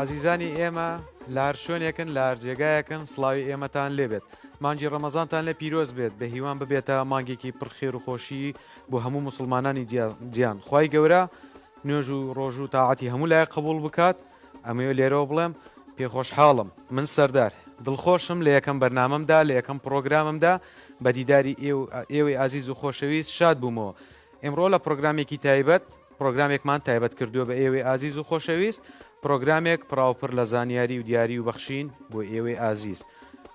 ئازیزانی ئێمە لە هەر شوێنێکن لە هەر جێگایەکن سڵاوی ئێمەتان لێبێت مانگی ڕەمەزانتان لێ پیرۆز بێت بە هیوام ببێتە مانگێکی پڕ خێر و خۆشی بۆ هەموو موسڵمانانی جیان خوای گەورە نوێژ و ڕۆژ و تاعەتی هەموو لایەک قبوڵ بکات ئەمەوێ لێرەوە بڵێم پێخۆشحاڵم من سەردار دڵخۆشم لە یەکەم بەرنامەمدا لە یەکەم پڕۆگراممدا بە دیداری ئێوەی ئازیز و خۆشەویست شاد بوومەوە ئیمڕۆ لە پڕۆگرامێکی تایبەت پڕۆگرامێکمان تایبەت کردووە بە ئێوەی ئازیز و خۆشەویست پڕۆگرامێک پڕاوپڕ لە زانیاری و دیاری و بەخشین بۆ ئێوەی ئازیز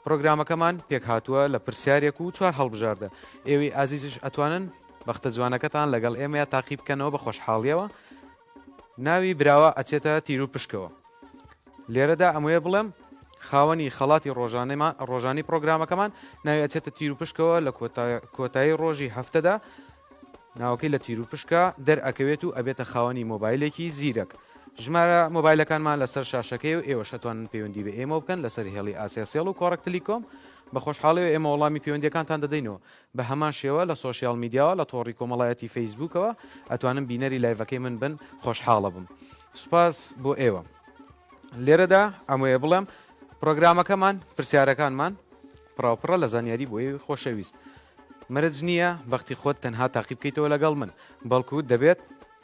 پڕۆگرامەکەمان پێکهاتووە لە پرسیارێک و چوار هەڵبژاردە ئێوەی ئازیزیش ئەتوانن بەختە جوانەکەتان لەگەڵ ئێمەیا تاقی بکەنەوە بە خۆشحاڵیەوە ناوی براوە ئەچێتە تیرو پشکەوە. لێرەدا ئەمەوێ بڵێم خاوەنی خەڵاتی ڕۆژانەمان ڕۆژانی پرۆگرامەکەمان ناوی ئەچێتە تیروپشکەوە لە کۆتایی ڕۆژی هەفتەدا ناوەکەی لە تیروپشکە دەرئەکەوێت و ئەبێتە خاوەنی مۆبایلێکی زیرەک ژمارە مۆبایلەکانمان لەسەر شاشەکەی و ئێوەش ئەتوانن پەیوەندی بە ئێمەوە بکەن لەسەر هێڵی ئاسیاسێڵ و کۆڕەک تلیکۆم بە خۆشحاڵیەوە ئێمە وەڵامی پەیوەندیەکانتان دەدەینەوە بە هەمان شێوە لە سۆشیال میدیاوە لە تۆڕی کۆمەڵایەتی فەیسبووکەوە ئەتوانن بینەری live ەکەی من بن خۆشحاڵەبم سوپاس بۆ ئێوە لێرەدا ئەمەوێ بڵێم پرۆگرامەکەمان پرسیارەکانمان پڕاوپڕە لە زانیاری بۆ ئێوەی خۆشەویست مەرج نییە بەختی خۆت تەنها تاقی بکەیتەوە لەگەڵ من بەڵکو دەبێت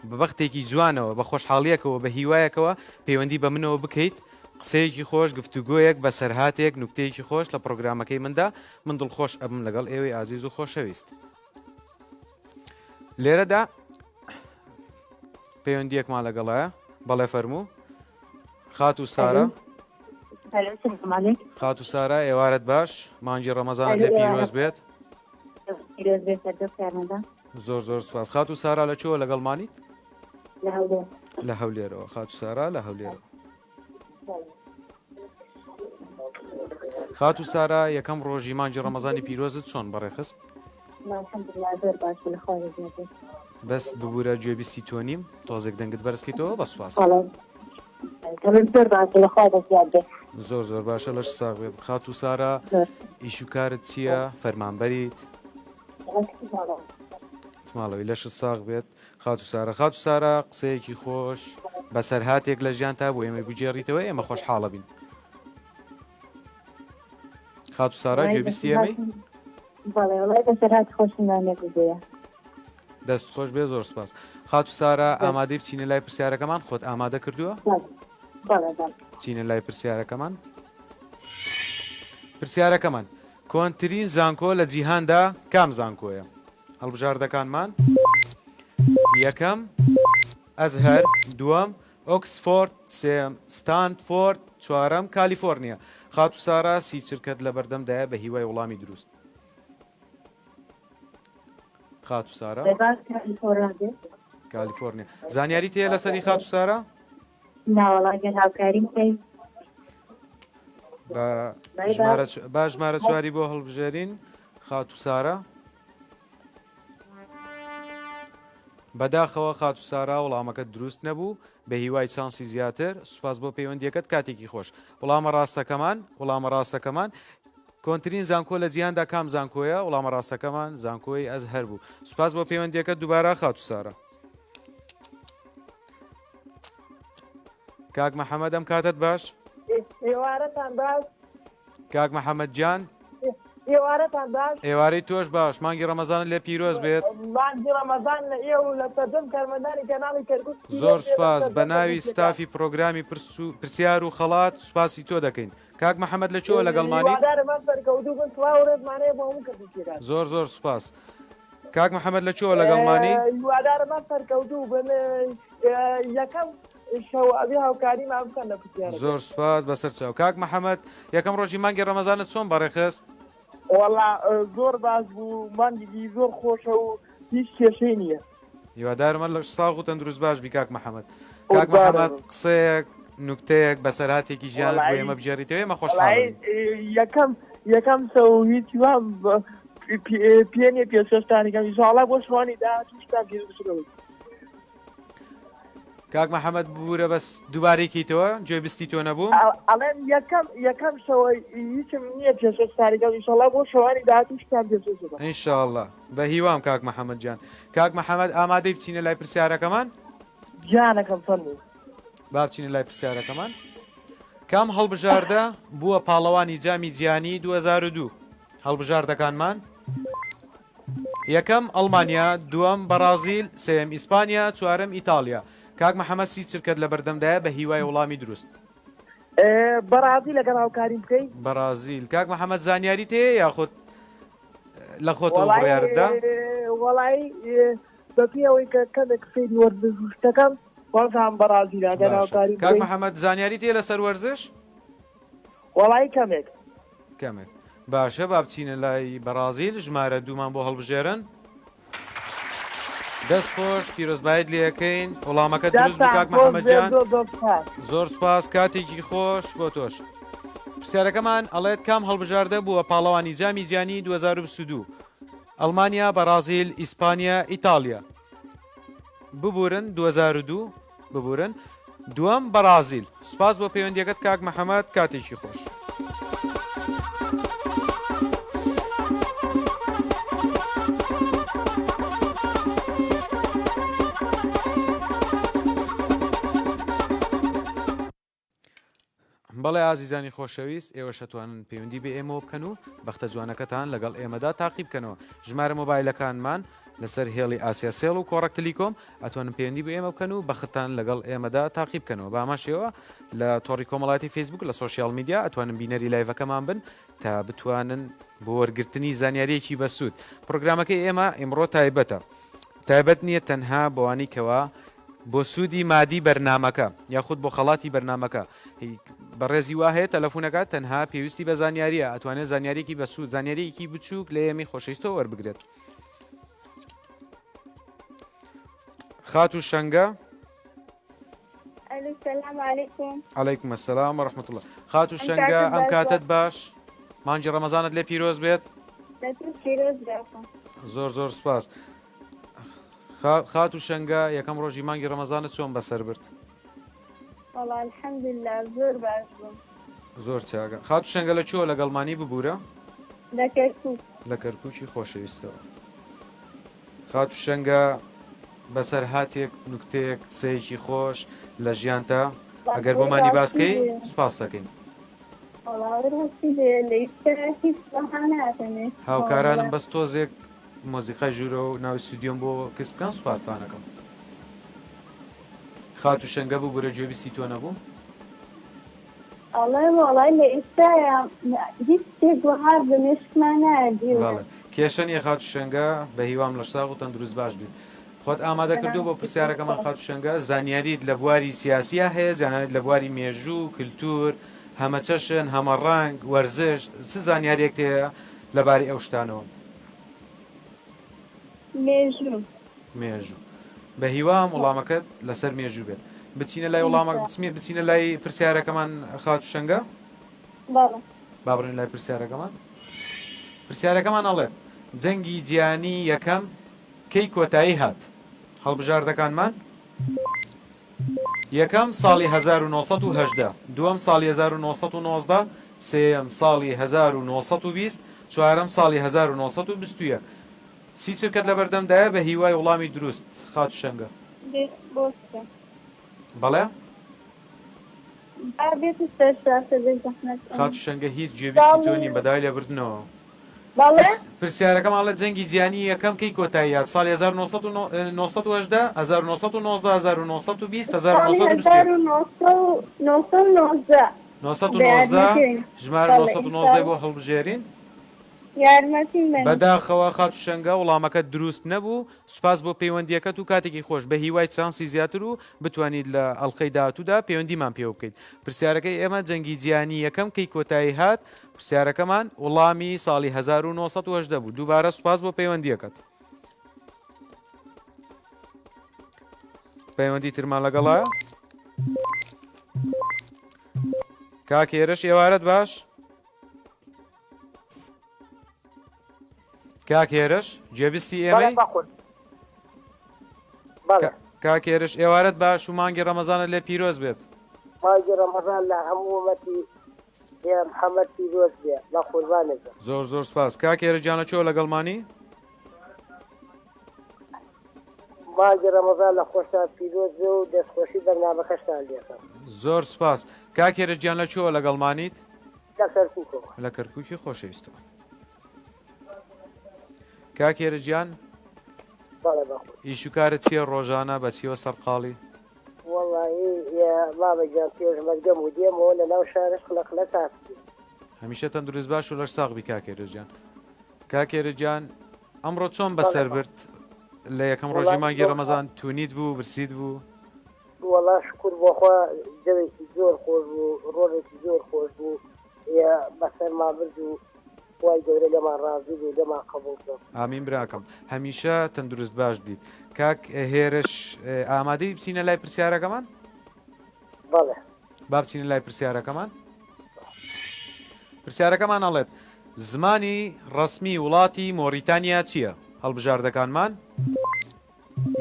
بە بەختێکی جوانەوە بە خۆشحاڵیەکەوە بە هیوایەکەوە پەیوەندی بە منەوە بکەیت قسەیەکی خۆش گفتوگۆیەک بەسەرهاتێک نوکتەیەکی خۆش لە پرۆگرامەکەی مندا من دڵخۆش ئەبم لەگەڵ ئێوەی ئازیز و خۆشەویست لێرەدا پەیوەندیەکمان لەگەڵایە بەڵێ فەرموو خاتوو سارا خاتوو سارا ئێوارت باش مانگی ڕەمەزانت لێ پیرۆز بێت زۆر زۆر سپاس خاتوو سارا لە چۆ لەگەڵمانیت لە هەولێرەوە خاتوو سارا لە هەولێرەوە خاتوو سارا یەکەم ڕۆژی مانگی ڕەمەزانی پیرۆزت چۆن بەڕێخست؟ بەس ببوورە گوێبیستی تۆ نیم تۆزێک دەنگت بەرزکەیتەوە بە سوپاس. زۆر زۆر باشە لەش ساغ بێت خاتوو سارا ئیش و کارت چییە فەرمانبەریت؟ ماڵەوەی لەشت ساغ بێت خاتوو سارا خاتوو سارا قسەیەکی خۆش بەسەرهاتێک لە ژیانتا بۆ ئێمەی بگێڕیتەوە ئێمە خۆشحاڵە بین خاتوو سارا گوێبیستی ئێمەی بەڵێ وڵای بەسەرهات خۆشمان نەبووە دەست خۆش بێ زۆر سپاس خاتوو سارا ئامادەی بچینە لای پرسیارەکەمان خۆت ئامادە کردووە بچینە لای پرسیارەکەمان پرسیارەکەمان کۆنترین زانکۆ لە جیهاندا کام زانکۆیە هەڵبژاردەکانمان، یەکەم، ئەزهەر، دووەم، ئۆکسفۆرد، سێیەم، ستانفۆرد، چوارەم، کالیفۆرنیا. خاتوو سارا سی چرکەت لەبەردەمدایە بە هیوای وڵامی دروست. خاتوو سارا. کالیفۆرنیا. زانیاریت هەیە لەسەری خاتوو سارا؟ نا وەڵا گەر هاوکاریم بکەی. با ژمارە چواری بۆ هەڵبژێرین خاتوو سارا. بەداخەوە خاتوو سارا وڵامەکەت دروست نەبوو بە هیوای چانسی زیاتر سوپاس بۆ پەیوەندیەکەت کاتێکی خۆش وڵامە ڕاستەکەمان وڵامە ڕاستەکەمان کۆنترین زانکۆ لە جیهاندا کام زانکۆیە وڵامە ڕاستەکەمان زانکۆی ئەزهەر بوو سوپاس بۆ پەیوەندیەکەت دووبارە خاتوو سارا کاک محەممەد ئەم کاتت باش ئێوارەتان باش کاک محەممەد گیان ئێوارەتان باش ئێوارەی تۆش باش مانگی ڕەمەزانت لێ پیرۆز بێت مانگی ڕەمەزان لە ئێوە و لە سەرجەم کارمەندانی کەناڵی کەرکوک پیرۆز زۆر بێت لە سوپاس سەرجەم بە ناوی کەرکوکیەکان. ستافی پرۆگرامی پرس و پرسیار و خەڵات سوپاسی تۆ دەکەین کاک محەمەد لە کوێوە لەگەڵمانیت؟ هیوادارم هەر سەرکەوتوو بن سڵاو و ڕێزمان هەیە بۆ هەموو کەرکوکیەکان. زۆر زۆر سوپاس کاک محەمەد لە کوێوە لەگەڵمانی؟ هیوادارم هەر سەرکەوتوو بن یەکەم شەو ئەبێ هاوکاریمان بکەن لە پرسیارەکە. زۆر سوپاس بەسەر چاو کاک محەمەد یەکەم ڕۆژی مانگی ڕەمەزانت چۆن بەڕێخست؟ وەڵا زۆر باش بوو مانگێکی زۆر خۆشە و هیچ کێشەی نییە. هیوادارم هەر لەش ساغ و تەندروست باش بی کاک محەمەد. کاک محەمەد قسەیەک نوکتەیەک بەسەرهاتێکی ژیانت بۆ ئێمە بگێڕیتەوە ئێمە خۆشحاڵ یەکەم یەکەم سەو هیچ وام پێ نییە پێشکەشتانی کەم ئینشاڵڵا بۆ شوانی داهاتووشتان پێشکەش کاک محەممەد ببوورە بەس دووبارەی کەیتەوە گوێبیستی تۆ نەبوو ئەڵێم یەکەم یەکەم شەوە هیچم نییە پێشکەشتانی کەم ئینشاڵڵا بۆ شەوانی داهاتووشتان پێشکەش دەکەم ئینشاڵڵا بە هیوام کاک محەممەد گیان کاک محەممەد ئامادەی بچینە لای پرسیارەکەمان گیانەکەم فەرموو با بچینە لای پرسیارەکەمان. کام هەڵبژاردە بووە پاڵەوانی جامی جیهانی 2002؟ هەڵبژاردەکانمان یەکەم ئەڵمانیا، دووەم بەڕازیل، سێیەم ئیسپانیا، چوارەم ئیتاڵیا. کاک محەمەد سی چرکەت لەبەردەمدایە بە هیوای وڵامی دروست. بەڕازیل ئەگەر هاوکاریم بکەی. بەڕازیل. کاک محەمەد زانیاریت هەیە یاخود لە خۆتەوە بڕیارت دا؟ وەڵایی بەپێی ئەوەی کە کەمێک سەیری وەرزش و شتەکەم وازانم بەڕازیلە ئەگەر باشە هاوکاریم کاک بکەی. محەمەد زانیاریت هەیە لەسەر وەرزش؟ وەڵایی کەمێک. کەمێک. باشە با بچینە لای بەڕازیل ژمارە دوومان بۆ هەڵبژێرن. دەست خۆش پیرۆزبایت لێەکەین وەڵامەکە دروست بوو دەستان کاک خۆش محەممەد بێت گیان زۆر زۆر سوپاس. زۆر سوپاس کاتێکی خۆش بۆ تۆش. پرسیارەکەمان ئەڵێت کام هەڵبژاردە بووە پاڵەوانی جامی جیهانی 2022 ئەڵمانیا بەڕازیل ئیسپانیا ئیتاڵیا ببورن 2002 ببورن دووەم بەڕازیل. سوپاس بۆ پەیوەندیەکەت کاک محەمەد کاتێکی خۆش. بەڵێ ئازیزانی خۆشەویست ئێوەش ئەتوانن پەیوەندی بە ئێمەوە بکەن و بەختە جوانەکەتان لەگەڵ ئێمەدا تاقی بکەنەوە ژمارە مۆبایلەکانمان لەسەر هێڵی ئاسیا سێڵ و کۆڕەک تلیکۆم ئەتوانن پەیوەندی بە ئێمە بکەن و بەختتان لەگەڵ ئێمەدا تاقی بکەنەوە بە هەمان شێوە لە تۆڕی کۆمەڵاتی فەیسبوک لە social media ئەتوانن بینەری live ەکەمان بن تا بتوانن بۆ وەرگرتنی زانیاریەکی بەسوود پرۆگرامەکەی ئێمە ئیمڕۆ تایبەتە تایبەت نییە تەنها بەوانی کەوا بۆ سوودی مادی بەرنامەکە یاخود بۆ خەڵاتی بەرنامەکە بەڕێزی وا هەیە تەلەفونەکە تەنها پێویستی بە زانیاریە ئەتوانێت زانیاریەکی بەسوود زانیاریەکی بچووک لە ئێمەی خۆشەویستەوە وەربگرێت. خاتوو شەنگە. ئەلو سلام علیکم. علیکم السلام و رحمة الله. خاتوو شەنگە ئەم کاتت باش مانگی ڕەمەزانت لێ پیرۆز بێت. زۆر زۆر سپاس. خاتوو شەنگە یەکەم ڕۆژی مانگی ڕەمەزانت چۆن بەسەر برد؟ وەڵا الحمدلله زۆر باش بوو. زۆر چاکە. خاتوو شەنگە لە کوێوە لەگەڵمانی ببوورە؟ لە کەرکووک. لە کەرکووکی خۆشەویستەوە. خاتوو شەنگە بەسەرهاتێک نوکتەیەک قسەیەکی خۆش لە ژیانتا ئەگەر بۆمانی باس کەی سوپاست دەکەین. هاوکارانم بەس تۆزێک مۆزیقای ژوورەوە و ناو ستودیۆم بۆ کز بکەن سوپاستانەکەم. خاتوو شەنگە ببورە گوێبیستی تۆ نەبووم. ئەڵێ وەڵای لە ئێستایا هیچ شتێک وەها بە مێشکما نایە بیڵێم. بەڵێ کێشە نییە خاتوو شەنگە بەهیوام لەشساغ و تەندروست باش بیت. خۆت ئامادە کردووە بۆ پرسیارەکەمان خاتوو شەنگە زانیاریت لە بواری سیاسیا هەیە زانیاریت لە بواری مێژوو کلتور هەمەچەشن هەمەڕەنگ وەرزش چ زانیاریەکت هەیە لەبارەی ئەو شتانەوە؟ مێژوو. مێژوو. بە هیوام وڵامەکەت لەسەر مێژوو بێت. بچینە لای وڵامە بچینە لای پرسیارەکەمان خاتوو شەنگە؟ بەڵێ. با بڕۆین لای پرسیارەکەمان. پرسیارەکەمان ئەڵێ جەنگی جیهانی یەکەم کەی کۆتایی هات؟ هەڵبژاردەکانمان یەکەم ساڵی 1918 دووەم ساڵی 1919 سێیەم ساڵی 1920 چوارەم ساڵی 1921 سی چرکەت لەبەردەمدایە بە هیوای وڵامی دروست خاتوو شەنگە. بەڵێ؟ با بێتە سەر شاشە بێ زەحمەت. خاتوو شەنگە هیچ گوێبیستی تۆ نیم بەداوای لێبوردنەوە. بەڵێ؟ پرسیارەکەم ئەڵێ جەنگی جیهانی یەکەم کەی کۆتایی هات ساڵی 1918 1919 1920 1921 1919 919 ژمارە 919 بۆ هەڵبژێرین. یارمەتیم بەن. بەداخەوە خاتوو شەنگە وڵامەکەت دروست نەبوو، سوپاس بۆ پەیوەندیەکەت و کاتێکی خۆش، بەهیوای چانسی زیاتر و بتوانیت لە ئەڵقەی داهاتوودا پەیوەندیمان پێوە بکەیت. پرسیارەکەی ئێمە جەنگی جیهانی یەکەم کەی کۆتایی هات؟ پرسیارەکەمان وڵامی ساڵی 1918 بوو. دووبارە سوپاس بۆ پەیوەندیەکەت. پەیوەندی ترمان لەگەڵایە؟ کاک هێرش ئێوارەت باش؟ کاک هێرش گوێبیستی ئێمەی کاک هێرش ئێوارەت باش و مانگی ڕەمەزانت لێ پیرۆز بێت. مانگی ڕەمەزان لە هەموو ئومەتی محەممەد پیرۆز بێ بە قوربانت بم. زۆر زۆر سپاس کاک هێرش گیانە چۆ لەگەڵمانی؟ مانگی ڕەمەزان لە خۆشتان پیرۆز بێ و دەستخۆشی بەرنامەکەشتان لێکەم. زۆر سپاس کاک هێرش گیان لە کوێوە لەگەڵمانیت؟ لە کەرکوکەوە. لە کەرکوکی خۆشەویستەوە. کاک هێرش گیان بەڵێ بەخۆ. ئیش و کارت چییە ڕۆژانە بە چیەوە سەرقاڵی؟ وەڵاهی مامە گیان پێشمەرگەم و دێمەوە لە ناو شارش قلە قلە کاسبیم. هەمیشە تەندروست باش و لەش ساغ بی کاک هێرش گیان. کاک هێرش گیان ئەمڕۆ چۆن بەسەر برد لە یەکەم ڕۆژی مانگی ڕەمەزان تونیت بوو برسیت بوو؟ وەڵا شکر بۆ خوا جەوێکی زۆر خۆش بوو ڕۆژێکی زۆر خۆش بوو بەسەرمان برد و خوای گەورە لێمان ڕازی بێ لێمان قبوڵ بێت. ئامین براکەم هەمیشە تەندروست باش بیت کاک هێرش ئامادەی بچینە لای پرسیارەکەمان؟ بەڵێ. با بچینە لای پرسیارەکەمان پرسیارەکەمان ئەڵێت زمانی ڕەسمی وڵاتی مۆریتانیا چییە؟ هەڵبژاردەکانمان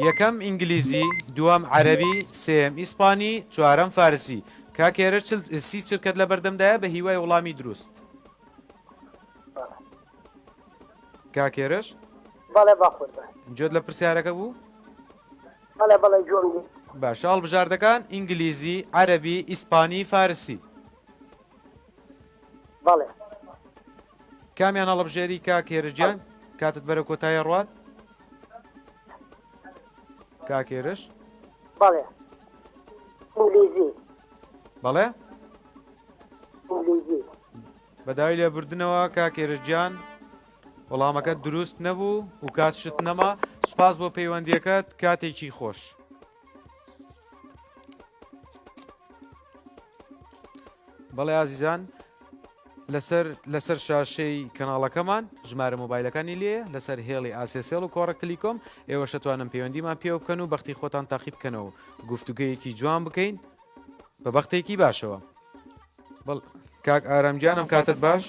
یەکەم ئینگلیزی دووەم عەرەبی سێیەم ئیسپانی چوارەم فارسی کاک هێرش 30 چرکەت لە بەردەمدایە بە هیوای وڵامی دروست کاک هێرش بەڵێ بەقوربان گوێت لە پرسیارەکە بوو؟ بەڵێ بەڵێ گوێم لێ. باشە هەڵبژاردەکان ئینگلیزی، عەرەبی، ئیسپانی، فارسی. بەڵێ. کامیان هەڵەبژێری کاک هێرش گیان؟ کاتت بەرەو کۆتایی ئەڕوات؟ کاک هێرش؟ بەڵێ ئینگلیزی. بەڵێ؟ ئینگلیزی. بەداوای لێبوردنەوە کاک هێرش گیان وەڵامەکەت دروست نەبوو و کاتشت نەما سوپاس بۆ پەیوەندیەکەت کاتێکی خۆش. بەڵێ ئازیزان لەسەر لەسەر شاشەی کەناڵەکەمان ژمارە مۆبایلەکانی لێ لەسەر هێڵی ئاسیاسێڵ و کۆڕەک تلیکۆم ئێوە شەتوانن پەیوەندیمان پێوە بکەن و بەختی خۆتان تاقی بکەنەوە گفتوگەیەکی جوان بکەین بە بەختێکی باشەوە بەڵ کاک ئارام گیان ئەم کاتت باش.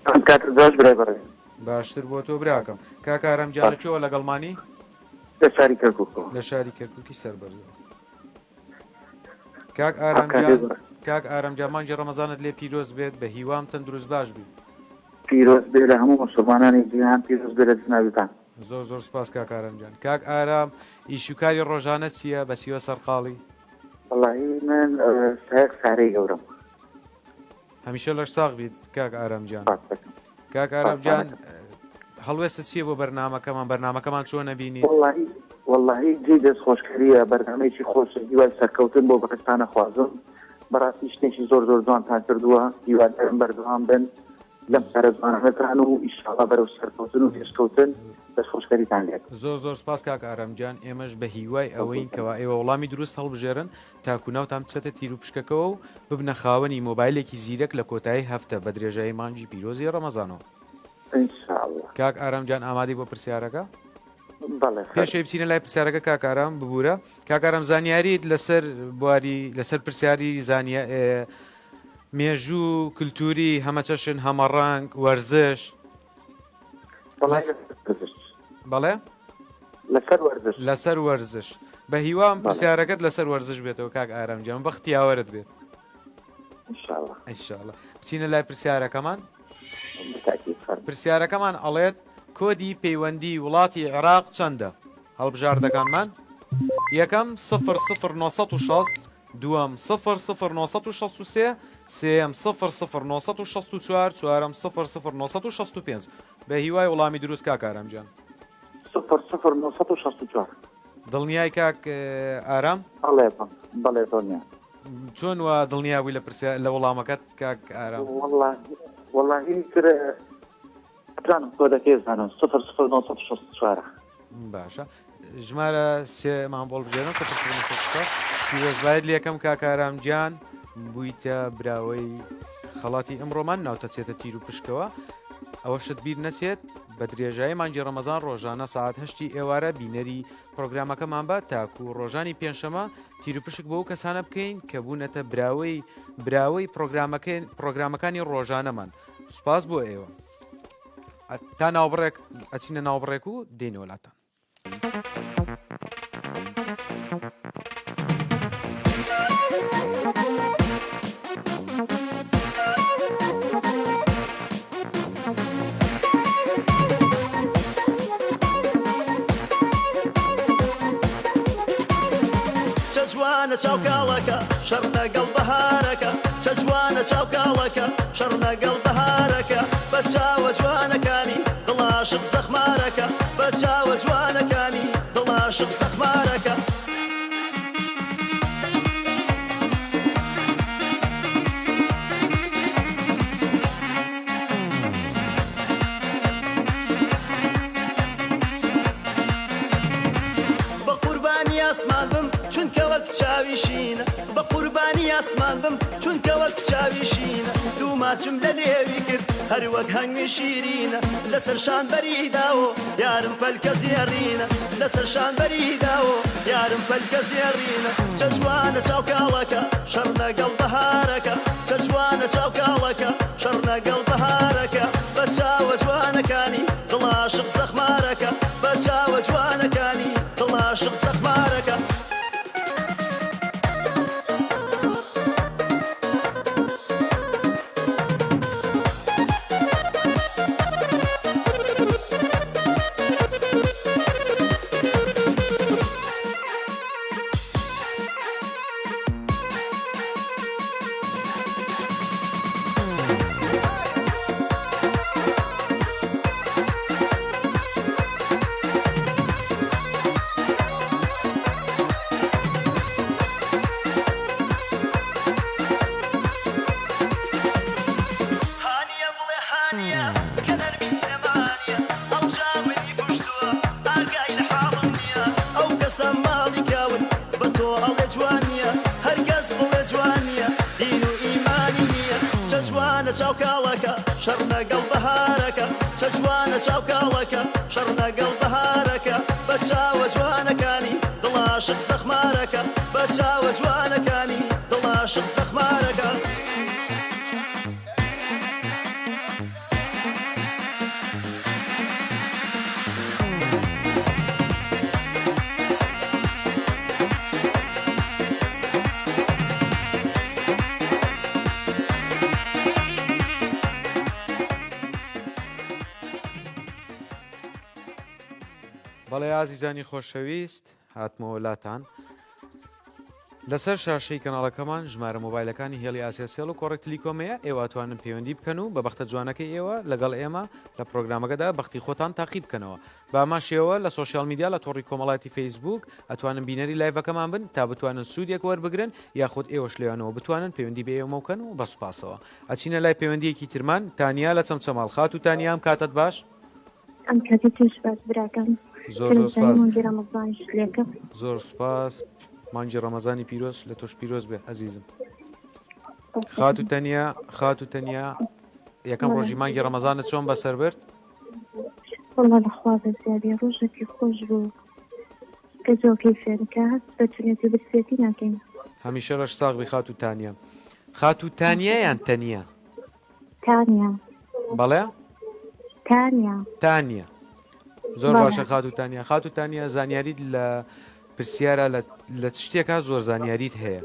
ئەم کاتت باش برای بەڕێز. باشتر بۆ تۆ براکەم. کاک ئارام گیان لە کوێوە لەگەڵمانی؟ لە شاری کەرکوکەوە. لە شاری کەرکوکی سەربەرزەوە. کاک ئارام گیان کاک ئارام گیان مانگی ڕەمەزانت لێ پیرۆز بێت بە هیوام تەندروست باش بی. پیرۆز بێ لە هەموو موسڵمانانی جیهان پیرۆز بێ لە جنابتان. زۆر زۆر سپاس کاک ئارام گیان. کاک ئارام ئیش و کاری ڕۆژانە چییە؟ بە چیوە سەرقاڵی؟ وەڵاهی من سایەق سارەی گەورەم. هەمیشە لەش ساغ بیت کاک ئارام گیان. کاک ئارام گیان هەڵوێستت چییە بۆ بەرنامەکەمان بەرنامەکەمان چۆن نەبینی؟ وەڵاهی وەڵاهی جێی دەستخۆشکەریە بەرنامەیەکی خۆشە هیوای سەرکەوتن بۆ بەڕێزتان ئەخوازم بەڕاستی شتێکی زۆر زۆر جوانتان کردووە هیوادارم بەردەوام بن لەم کارە جوانانەتان و ئیشاڵا بەرەو سەرکەوتن و پێشکەوتن دەستخۆشکەریتان لێ. زۆر زۆر سپاس کاک ئارام گیان ئێمەش بە هیوای ئەوەین کەوا ئێوە وەڵامی دروست هەڵبژێرن تاکو ناوتان بچێتە تیروپشکەکەوە و ببنە خاوەنی مۆبایلێکی زیرەک لە کۆتایی هەفتە بە درێژایی مانگی پیرۆزی ڕەمەزانەوە. ان شاء اللە. کاک ئارام گیان ئامادەی بۆ پرسیارەکە؟ بەڵێ پێش ئەوەی بچینە لای پرسیارەکە کاک ئارام ببورە کاک ئارام زانیاریت لەسەر بواری لەسەر پرسیاری زانیا مێژوو کلتوری هەمەچەشن هەمەڕەنگ وەرزش بەڵێ لەسەر وەرزش لەسەر وەرزش بە هیوام پرسیارەکەت لەسەر وەرزش بێتەوە کاک ئارام گیان بەخت یاوەرت بێت ئینشاءاللە بچینە لای پرسیارەکەمان پرسیارەکەمان ئەڵێت کۆدی پەیوەندی وڵاتی عێراق چەندە هەڵبژاردەکانمان یەکەم 0 0 960 دووەم سفر سفر 963 سێیەم سفر سفر 964 چوارەم سفر سفر 965 بە هیوای وڵامی دروست کاک ئارام گیان. سفر سفر 964. دڵنیای کاک ئارام؟ بەڵێ بەڵێ دڵنیام. چۆن وا دڵنیا بووی لە پرسیار لە وەڵامەکەت کاک ئارام؟ وەڵاهی تر بزانم کۆدەکەی زانم سفر سفر 964. باشە ژمارە سێمان بۆ بژێنە 0 پیرۆزبایت لەکەم کاک ئارام گیان بوویتە براوەی خەڵاتی ئەمڕۆمان ناوتەچێتە تیر و پشکەوە ئەوەشت بیر نەچێت بە درێژایی مانگی ڕەمەزان ڕۆژانە سەعات هەشتی ئێوارە بینەری پرۆگرامەکەمان بە تاکو ڕۆژانی پێنجشەمە تیروپشک بۆ ئەو کەسانە بکەین کە بوونەتە براوەی براوەی پرۆگرامەکانی ڕۆژانەمان سوپاس بۆ ئێوە تا ناوبڕێک ئەچینە ناوبڕێک و دێینەوە لاتان. جوانە چاو کاڵەکە شەڕ لەگەڵ بەهارەکە چە جوانە چاو کاڵەکە شەڕ لەگەڵ بەهارەکە بە چاوە جوانەکانی دڵ عاشق زەخمارەکە بە چاوە جوانەکانی دڵ عاشق زەخمارەکە. بە قوربانی ئاسمان بم چونکە وەک چاوی شینە بە قوربانی ئاسمان بم چونکە وەک چاوی شینە دوو ماچم لە لێوی کرد هەر وەک هەنگوین شیرینە لەسەر شان بەری داوۆ یارم پەلکە زێڕینە لەسەر شان بەری داوۆ یارم پەلکە زێڕینە چە جوانە چاو کاڵەکە شەڕ لەگەڵ بەهارەکە چە جوانە چاو کاڵەکە شەڕ لەگەڵ بەهارەکە بە چاوە جوانەکانی دڵ عاشق زەخمارەکە بە چاوە جوانەکانی دڵ عاشق زەخمارەکە. هانیە بڵێ هانیە کە نەرمی سلێمانیە ئەوجا منی کوشتووە ئاگای لە حاڵم نییە ئەو کەسە ماڵی کاول بە تۆ ئەڵێ جوان نییە هەر کەس بڵێ جوان نییە دین و ئیمانی نییە چە جوانە چاو کاڵەکە شەڕ لەگەڵ بەهارەکە چە جوانە چاو کاڵەکە شەڕ لەگەڵ بەهارەکە بە چاوە جوانەکانی دڵ عاشق زەخمارەکە بە چاوە جوانەکانی دڵ عاشق زەخمارەکە. بەڵێ ئازیزانی خۆشەویست هاتمەوە لاتان. لەسەر شاشەی کەناڵەکەمان ژمارە مۆبایلەکانی هێڵی ئاسیاسێڵ و کۆڕێک تلیکۆم هەیە، ئێوە ئەتوانن پەیوەندی بکەن و بە بەختە جوانەکەی ئێوە لەگەڵ ئێمە لە پرۆگرامەکەدا بەختی خۆتان تاقی بکەنەوە. بە هەمان شێوە لە social media لە تۆڕی کۆمەڵایەتی فەیسبووک ئەتوانن بینەری live ەکەمان بن تا بتوانن سوودێک وەربگرن یاخود ئێوەش لەوێنەوە بتوانن پەیوەندی بە ئێمە بکەن و بە سوپاسەوە ئەچینە لای پەیوەندیەکی ترمان تانیا لە چەمچەماڵ خاتوو تانیا ئەم کاتەت باش؟ ئەم کاتی تۆش باش براکەم. زۆر زۆر سپاس. مانگی ڕەمەزانیش لێکەم. زۆر سپاس مانگی ڕەمەزانی پیرۆز لە تۆش پیرۆز بێ ئەزیزم. خاتوو تەنیا خاتوو تەنیا یەکەم ڕۆژی مانگی ڕەمەزانت چۆن بەسەر برد؟ وەڵا لەخوا بەزیابێ ڕۆژێکی خۆش بوو کە جۆکەی فێنکە هەست بە تونێتی و برسێتی ناکەین. هەمیشە لەش ساغ بی خاتوو تانیا. خاتوو تانیا یان تەنیا؟ تانیا. بەڵێ؟ تانیا. تانیا. زۆر باشە خاتوو تانیا. خاتوو تانیا زانیاریت لە پرسیارە لە چ شتێکا زۆر زانیاریت هەیە؟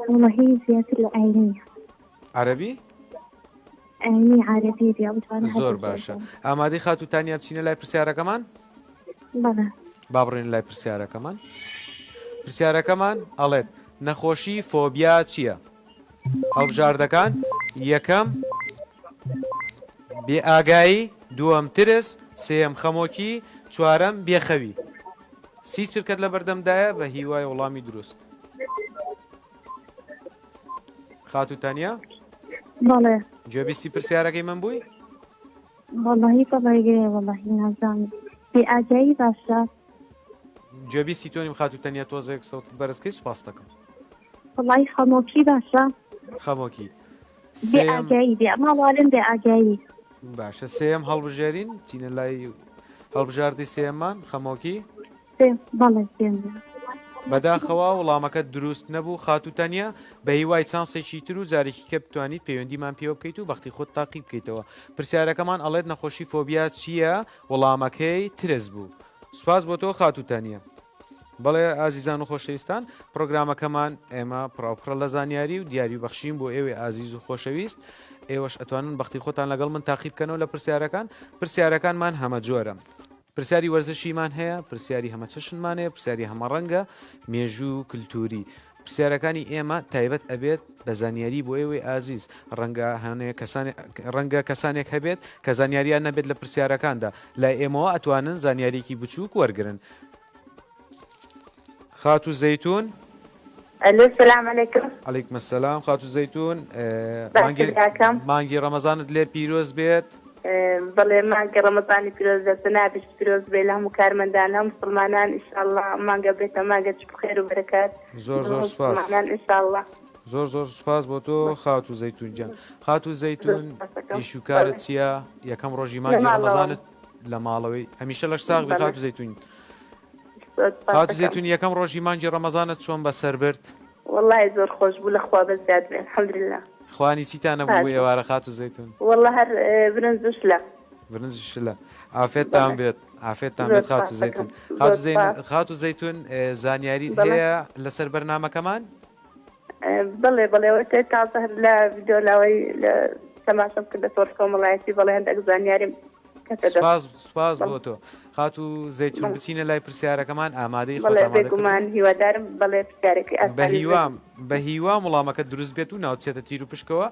وەڵاهی زیاتر لە ئاینی. عەرەبی؟ ئاینی عەرەبی بێ ئەو جوانە زۆر باشە. ئامادەی خاتوو تانیا بچینە لای پرسیارەکەمان؟ بەڵێ. با بڕۆینە لای پرسیارەکەمان. پرسیارەکەمان ئەڵێت نەخۆشی فۆبیا چییە؟ هەڵبژاردەکان، یەکەم، بێئاگایی، دووەم، ترس، سێیەم، خەمۆکی، چوارەم، بێخەوی. سی چرکەت لەبەردەمدایە بە هیوای وەڵامی دروست. خاتوو تانیا؟ بەڵێ. گوێبیستی پرسیارەکەی من بووی؟ وەڵاهی بەڵێ وەڵاهی نازانم. بێئاگایی باشە. گوێبیستی تۆ نیم خاتوو تەنیا تۆزێک سەوتت بەرزکەی سوپاست دەکەم. وەڵای خەمۆکی باشە. خەمۆکی. بێ ئاگایی بێ ماڵوالم بێ ئاگایی. باشە سێیەم هەڵبژێرین چینە لای هەڵبژاردی سێیەممان خەمۆکی. بەڵێ سێیەم. بەداخەوە وڵامەکەت دروست نەبوو خاتوو تەنیا، بە هیوای چانسێکی تر و جارێکی کە بتوانیت پەیوەندیمان پێوە بکەیت و بەختی خۆت تاقی بکەیتەوە. پرسیارەکەمان ئەڵێت نەخۆشی فۆبیا چییە؟ وڵامەکەی ترس بوو. سوپاس بۆ تۆ خاتوو تانیا. بەڵێ ئازیزان و خۆشەویستان پرۆگرامەکەمان ئێمە پڕاوپڕە لە زانیاری و دیاری و بەخشین بۆ ئێوەی ئازیز و خۆشەویست ئێوەش ئەتوانن بەختی خۆتان لەگەڵ من تاقی بکەنەوە لە پرسیارەکان پرسیارەکانمان هەمە جۆرە. پرسیاری وەرزشیمان هەیە، پرسیاری هەمەچەشنمان هەیە، پرسیاری هەمەڕەنگە، مێژوو و کلتوری. پرسیارەکانی ئێمە تایبەت ئەبێت بە زانیاری بۆ ئێوەی ئازیز. ڕەنگە هەنێ کەسانێ ڕەنگە کەسانێک هەبێت کە زانیاریان نەبێت لە پرسیارەکاندا. لای ئێمەوە ئەتوانن زانیاریەکی بچووک وەرگرن. خاتوو زەیتون. ئەلۆ سلام علیکم. علیکم السلام خاتوو زەیتون باشە مانگی براکەم. مانگی ڕەمەزانت لێ پیرۆز بێت. بەڵێ مانگی ڕەمەزانی پیرۆز بێت جەنابیشت پیرۆز بێ لە هەموو کارمەندان لە هەموو مسوڵمانان ئیشاڵڵا مانگە بێتە مانگەکی پڕ خێر و بەرەکەت زۆر بۆ زۆر هەموو سوپاس. مسوڵمانان ئیشاڵڵا. زۆر زۆر سوپاس بۆ تۆ خاتوو زەیتون گیان. خاتوو زۆر زەیتون سوپاسەکەم. ئیش و کارت بەڵێ. چییە؟ یەکەم ڕۆژی لە مانگی ماڵەوەم. ڕەمەزانت لە ماڵەوەی هەمیشە لەش ساغ بی بەڵێ. خاتوو زەیتون. زۆر خاتوو سوپاسەکەم. زەیتون یەکەم ڕۆژی مانگی ڕەمەزانت چۆن بەسەر برد؟ وەڵای زۆر خۆش بوو لە خوا بەزیاد بێ الحمدللە. خوانی چیتان هەبوو بۆ باش بوو. ئێوارە خاتوو زەیتون؟ وەڵا هەر برنج و شلە. برنج و شلە. عافێتتان بەڵێ. بێت. عافێتتان زۆر بێت خاتوو سوپاسەکەم. زەیتون. زۆر خاتوو زەین سوپاس. خاتوو زەیتون زانیاریت بەڵێ. هەیە لەسەر بەرنامەکەمان؟ بەڵێ بەڵێ ئەوە تازە هەر لە ڤیدیۆ لاوەی لە تەماشەم کرد لە تۆڕی کۆمەڵایەتی بەڵێ هەندێک زانیاریم کەتە دەست. سوپاس سوپاس بەڵێ. بۆ تۆ خاتوو زەیتون بەڵێ. بچینە لای پرسیارەکەمان ئامادەی خۆت بەڵێ ئامادە بێگومان کردووە؟ هیوادارم بەڵێ پرسیارێکی بە ئاسانیش بێت. هیوام بە هیوام وڵامەکەت دروست بێت و ناوت بچێتە تیر و پشکەوە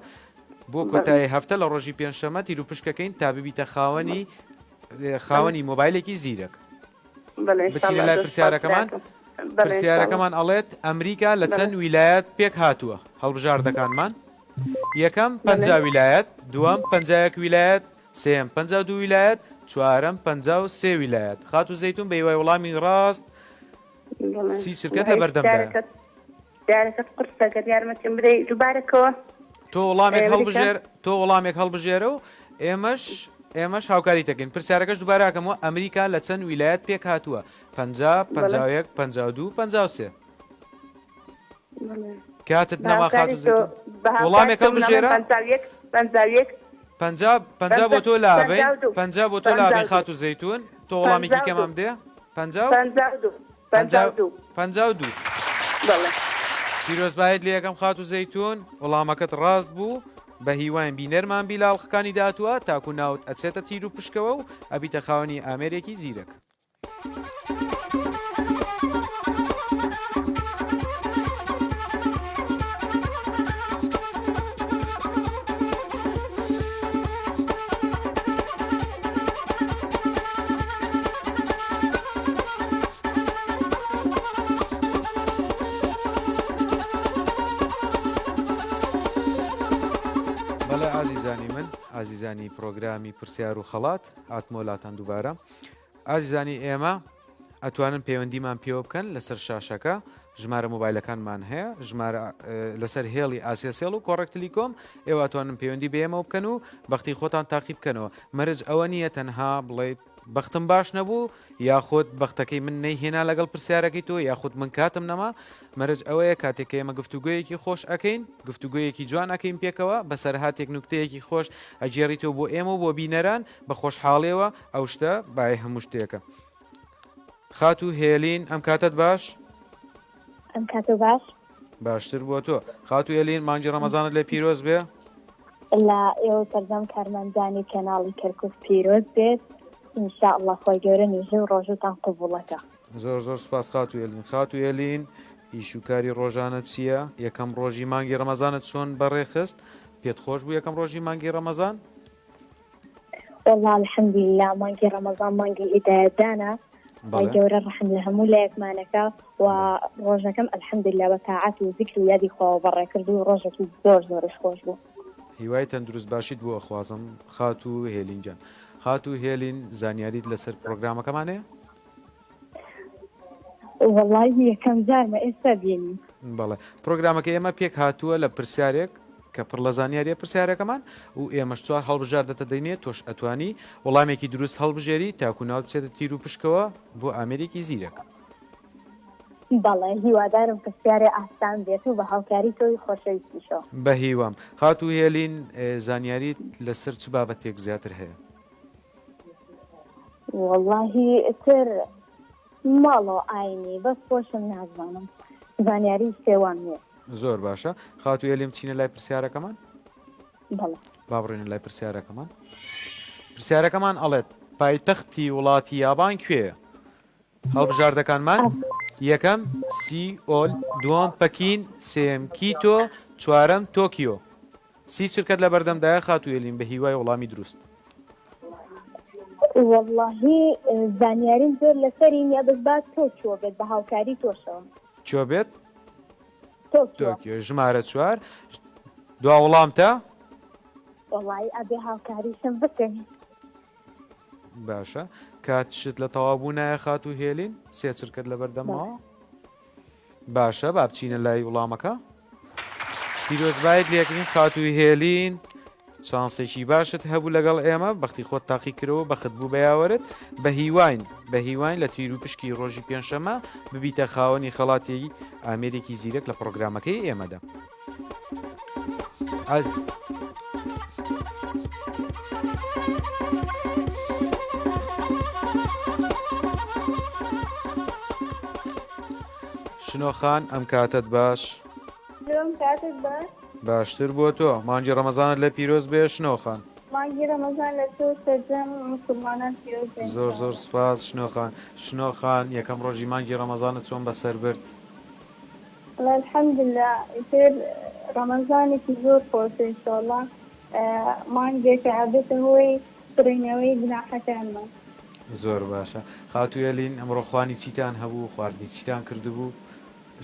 بۆ بەڵێ. کۆتایی هەفتە لە ڕۆژی پێنجشەممە تیر و پشکەکەین تا ببیتە خاوەنی بەڵێ. خاوەنی مۆبایلێکی زیرەک. بەڵێ بچینە ئینشاڵڵا لای زۆر سوپاس پرسیارەکەمان براکەم. بەڵێ ئینشاڵڵا. پرسیارەکەمان ئەڵێت ئەمریکا لە بەڵێ. چەند ویلایەت پێک هاتووە؟ هەڵبژاردەکانمان یەکەم بەڵێ. 50 ویلایەت دووەم 51 ویلایەت سێیەم 52 ویلایەت چوارەم 53 ویلایەت خاتوو زەیتون بە هیوای وەڵامی ڕاست بەڵێ. سی چرکەت لە وەڵای بەردەمدایە. پرسیارەکەت پرسیارەکەت قورسە گەر یارمەتیم بدەی دووبارە کەوە. تۆ وەڵامێک ئەمریکا؟ هەڵبژێر تۆ وەڵامێک هەڵبژێرە و ئێمەش ئێمەش هاوکاری دەکەین پرسیارەکەش دووبارە ئەکەمەوە ئەمریکا لە چەند ویلایەت پێک هاتووە 50 بەڵێ. 51 52 53 بەڵێ. کاتت بە نەما هاوکاری خاتوو تۆ زەیتون بە هاوکاری وەڵامێک تۆ من ئەڵێم هەڵبژێرە 51 51 50 50 بۆ تۆ لابەین 52 50 بۆ تۆ لابەین 52 خاتوو زەیتون تۆ وەڵامێکی 52 کەمان بدێ 50 و 52 52 52 بەڵێ. پیرۆزبایت لێ یەکەم خاتوو زەیتون وەڵامەکەت ڕاست بوو بە هیواین بینەرمان بی لە ئەڵقەکانی داهاتووە تاکو ناوت ئەچێتە تیر و پشکەوە و ئەبیتە خاوەنی ئامێرێکی زیرەک. بەڵێ ئازیزانی من ئازیزانی پرۆگرامی پرسیار و خەڵات هاتمەوە لاتان دووبارە ئازیزانی ئێمە ئەتوانن پەیوەندیمان پێوە بکەن لەسەر شاشەکە ژمارە مۆبایلەکانمان هەیە ژمارە لەسەر هێڵی ئاسیاسێڵ و کۆڕەک تلیکۆم ئێوە ئەتوانن پەیوەندی بە ئێمەوە بکەن و بەختی خۆتان تاقی بکەنەوە مەرج ئەوە نییە تەنها بڵێیت بەختم باش نەبوو یاخود بەختەکەی من نەیهێنا لەگەڵ پرسیارەکەی تۆ یاخود من کاتم نەما مەرج ئەوەیە کاتێک کە ئێمە گفتوگۆیەکی خۆش ئەکەین گفتوگۆیەکی جوان ئەکەین پێکەوە بەسەرهاتێک نوکتەیەکی خۆش ئەگێڕیتەوە بۆ ئێمە و بۆ بینەران بە خۆشحاڵیەوە ئەو شتە بای هەموو شتێکە. خاتوو هێلین ئەم کاتەت باش؟ ئەم کاتە باش. باشتر بۆ تۆ. خاتوو هێلین مانگی ڕەمەزانت لێ پیرۆز بێ. لە ئێوە سەرجەم کارمەندانی کەناڵی کەرکوک پیرۆز بێت ان شاء اللە خوای گەورە نوێژو ڕۆژوتان قبوڵەکا. زۆر زۆر سوپاس خاتوو هێلین. خاتوو هێلین ئیش و کاری ڕۆژانە چییە؟ یەکەم ڕۆژی مانگی ڕەمەزانت چۆن بەڕێخست؟ پێت خۆش بوو یەکەم ڕۆژی مانگی ڕەمەزان؟ وەڵا الحمدللە مانگی ڕەمەزان مانگی هیدایەتدانە خوای گەورە ڕەحم لە هەموو لایەکمانەکا و ڕۆژەکەم الحمدللە بە تاعەت و زیکر و یادی خواوە بەڕێ کرد و ڕۆژێکی زۆر زۆریش خۆش بوو. هیوای تەندروست باشیت بۆ ئەخوازم خاتوو هێلین گیان. خاتوو هێلین زانیاریت لەسەر پڕۆگرامەکەمان هەیە؟ وەڵایی یەکەم جارمە ئێستا بینیم. بەڵێ پرۆگرامەکەی ئێمە پێک هاتووە لە پرسیارێک کە پڕ لە زانیاریە پرسیارەکەمان و ئێمەش چوار هەڵبژاردەتە دەینێ تۆش ئەتوانی وەڵامێکی دروست هەڵبژێری تاکو ناوت بچێتە تیر و پشکەوە بۆ ئامێرێکی زیرەک. بەڵێ هیوادارم پرسیارێ ئاسان بێت و بە هاوکاری تۆی خۆشەویستیشەوە. بەهیوام. خاتوو هێلین زانیاریت لەسەر چ بابەتێک زیاتر هەیە؟ وەڵاهی ئیتر ماڵەوە ئاینی بەس خۆشم نازانم زانیاری شێوام نیە. زۆر باشە خاتوو ئێلیم بچینە لای پرسیارەکەمان؟ بەڵێ. با بڕۆینە لای پرسیارەکەمان. پرسیارەکەمان ئەڵێت. پایتەختی وڵاتی یابان کوێیە؟ هەڵبژاردەکانمان، یەکەم، سیئۆل، دووەم، پەکین، سێیەم، کیتۆ، چوارەم، تۆکیۆ. سی چرکەت لەبەردەمدایە خاتوو ئێلین بە هیوای وەڵامی دروست. وەڵاهی زانیاریم زۆر لەسەری نیە بەس با تۆکیۆ بێت بە هاوکاری تۆشەوە. چۆ بێت؟ تۆکیۆ ژمارە چوار دوا وڵامتە؟ وەڵایی ئەبێ هاوکاریشم بکەی. باشە کاتشت لە تەواو بوو نایە خاتوو هێلین سێ چرکەت لەبەر دەمەوە باشە با بچینە لای وڵامەکە پیرۆزبایت لەکرین خاتوو هێلین چانسێکی باشت هەبوو لەگەڵ ئێمە بەختی خۆت تاقی کرەوە بەخت بوو بە یاوەرت بە هیواین بە هیواین لە تیر و پشکی ڕۆژی پێنجشەمە ببیتە خاوەنی خەڵاتی ئامێرێکی زیرەک لە پڕۆگرامەکەی ئێمەدا. شنۆ خان ئەم کاتەت باش. کاتت باش. باشتر بۆ تۆ مانگی ڕەمەزانت لە پیرۆز بێ شنۆ خان. مانگی ڕەمەزان لە تۆ سەرجەم موسڵمانان پیرۆز بێ زۆر زۆر سپاس شنۆ خان. شنۆ خان یەکەم ڕۆژی مانگی ڕەمەزانت چۆن بەسەر برد؟ وەڵا الحمدللە ئیتر ڕەمەزانێکی زۆر خۆشە ان شاءاللە مانگێکە ئەبێتە هۆی سڕینەوەی گوناحەکانمان. زۆر باشە خاتوو ئێلین ئەمڕۆ خوانی چیتان هەبوو خواردنی چیتان کردبوو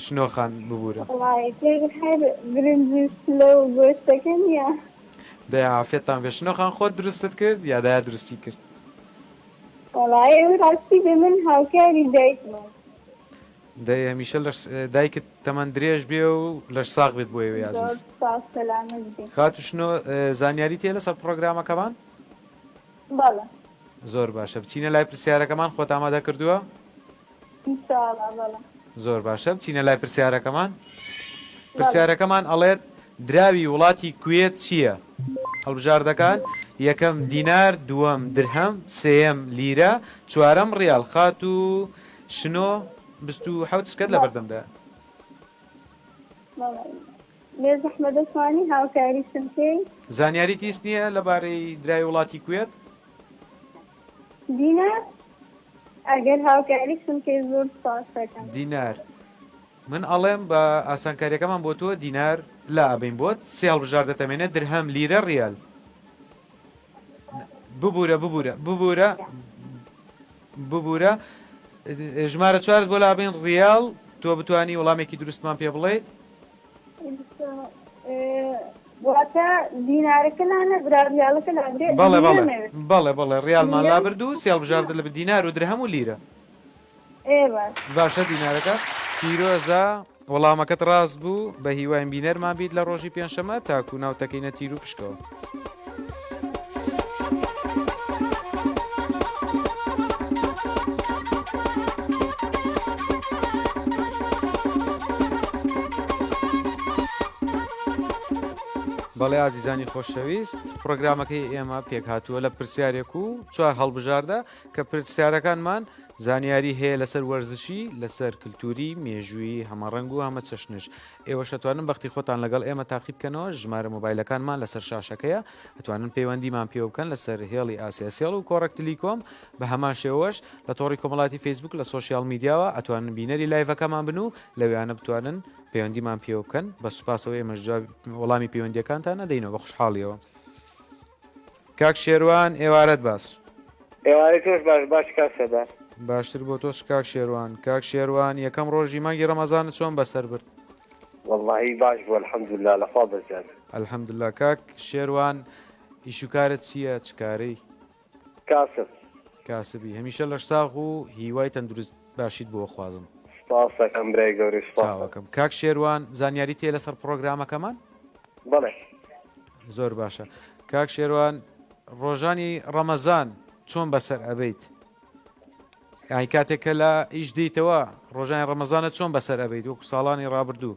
شنۆ خان ببورە. وەڵا ئیتر هەر برنج و شلە و گۆشتەکە نیە. دەی عافیەتتان بێ شنۆ خان خۆت دروستت کرد یا دایە دروستی کرد؟ وەڵایی ئەوەی ڕاستی بێ من هاوکاری دایکمم. دەی هەمیشە لەش دایکت تەمەن درێژ بێ و لەش ساغ بێت بۆ ئێوەی زۆر ئازیز. سوپاس سەلامەت بی. خاتوو شنۆ زانیاریت هەیە لەسەر پڕۆگرامەکەمان؟ بەڵێ. زۆر باشە بچینە لای پرسیارەکەمان خۆت ئامادە کردووە؟ ان شاء اللە بەڵێ. زۆر باشە بچینە لای پرسیارەکەمان. بەڵێ. پرسیارەکەمان ئەڵێت دراوی وڵاتی کوێت چییە؟ هەڵبژاردەکان، یەکەم دینار، دووەم درهەم، سێیەم لیرە، چوارەم ڕیال. خاتوو شنۆ 27 چرکەت لە بەردەمدایە. بەڵێ بێ زەحمەت دەتوانی هاوکاریشم بکەی؟ زانیاریت هیچ نییە لەبارەی دراوی وڵاتی کوێت؟ دینار ئەگەر هاوکاریشم کەی زۆر سوپاست دەکەم. دینار من ئەڵێم بە ئاسانکاریەکەمان بۆ تۆ دینار لا ئەبەین بۆت سێ هەڵبژاردە تەمێنێت درهەم لیرە ڕیال ببورە ببورە ببورە ببورە ژمارە چوارت بۆ لابین ڕیال تۆ بتانی وەڵامێکی دروستمان پێ بڵێیت واتە دینارەکە لا نەبرا ڕیالەکە لابرێ بەڵێ بەڵێ بەڵێ بەڵێ ڕیالمان لابرد و سێ هەڵبژاردە لە دینار و درهەم و لیرە باشە دینارەکە پیرۆزە وەڵامەکەت ڕاست بوو بە هیواین بینەرمان بیت لە ڕۆژی پێنجشەمە تاکو ناو تەکەینە تیر و پشکەوە. بەڵێ ئازیزانی خۆشەویست پرۆگرامەکەی ئێمە پێکهاتووە لە پرسیارێک و چوار هەڵبژاردە کە پرسیارەکانمان زانیاری هەیە لەسەر وەرزشی لەسەر کلتوری مێژوویی هەمەڕەنگ و هەمەچەشنش ئێوەش ئەتوانن بەختی خۆتان لەگەڵ ئێمە تاقی بکەنەوە، ژمارە مۆبایلەکانمان لەسەر شاشەکەیە، ئەتوانن پەیوەندیمان پێوە بکەن لەسەر هێڵی ئاسیاسێڵ و کۆڕەک تلیکۆم، بە هەمان شێوەش لە تۆڕی کۆمەڵاتی فەیسبوک لە سۆشیاڵ میدیاوە ئەتوانن بینەری لایڤەکەمان بن و لەوێیانە بتوانن پەیوەندیمان پێوە بکەن، بە سوپاسەوە ئێمەش جواب وەڵامی پەیوەندیەکانتان ئەدەینەوە بە خوشحاڵیەوە. کاک شێروان ئێوارەت باش. ئێوارەی تۆش باش باشی کاک سەردار. باشتر بۆ تۆش کاک شێروان. کاک شێروان یەکەم ڕۆژی مانگی ڕەمەزانت چۆن بەسەر برد؟ وەڵاهی باش بوو الحمدللە لەخوا بەزیاد. الحمدللە کاک شێروان ئیش و کارت چییە چ کارەی؟ کاسب. کاسبی هەمیشە لەش ساغ و هیوای تەندروست باشیت بۆ خوازم. سپاست دەکەم برای گەورەی سپاست. چاوەکەم کاک شێروان زانیاریت هەیە لەسەر پڕۆگرامەکەمان؟ بەڵێ. زۆر باشە کاک شێروان ڕۆژانی ڕەمەزان چۆن بەسەر ئەبەیت؟ یانی کاتێک کە لە ئیش دێیتەوە ڕۆژانی ڕەمەزانە چۆن بەسەر ئەبەیت وەکو ساڵانی ڕابردوو؟